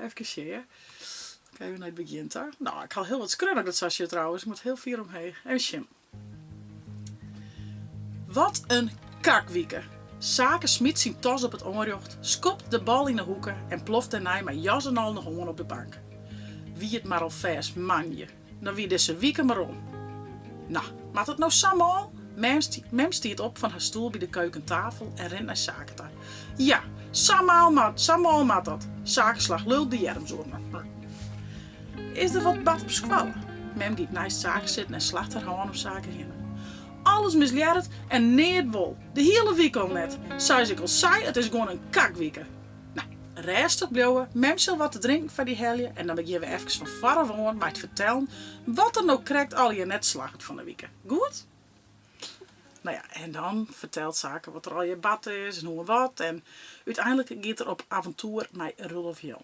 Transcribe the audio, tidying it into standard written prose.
Efkes sjen hear. Even nei it begjin ta. No, ik ha al hiel wat skreaun as ik dat sa sjoch trouwens. Ik moat hiel fier omheech. Even sjen. Wat in kakwike! Sake smyt syn tas op it oanrjocht, skopt de bal yn 'e hoeke en ploft dêrnei mei jas en al noch oan op de bank. Wie it mar alfêst moandei, dan wie dizze wike mar om. No, moat it no sa mâl? Mem stiet op fan har stoel by de keukentafel en rint nei Sake ta. Ja, sa mâl moat dat! Sake slacht lulk de earms oer. Is der wat bard op skoalle? Mem giet neist Sake sitten en slacht har hân om Sake hinne. Alles mislearret en neat wol. De hiele wike al net. Sa as ik al sei, it is gewoan in kakwike. No, rêstich bliuwe, mem sil wat te drinken foar dy helje en dan begjinne we efkes fan foar af oan mei it fertellen wat der no krekt allegear net slagget fan 'e wike. Goed? No ja, en dan fertelt Sake wat der allegear bard is en hoe en wat en úteinlik giet er op aventoer mei Roelof Jan.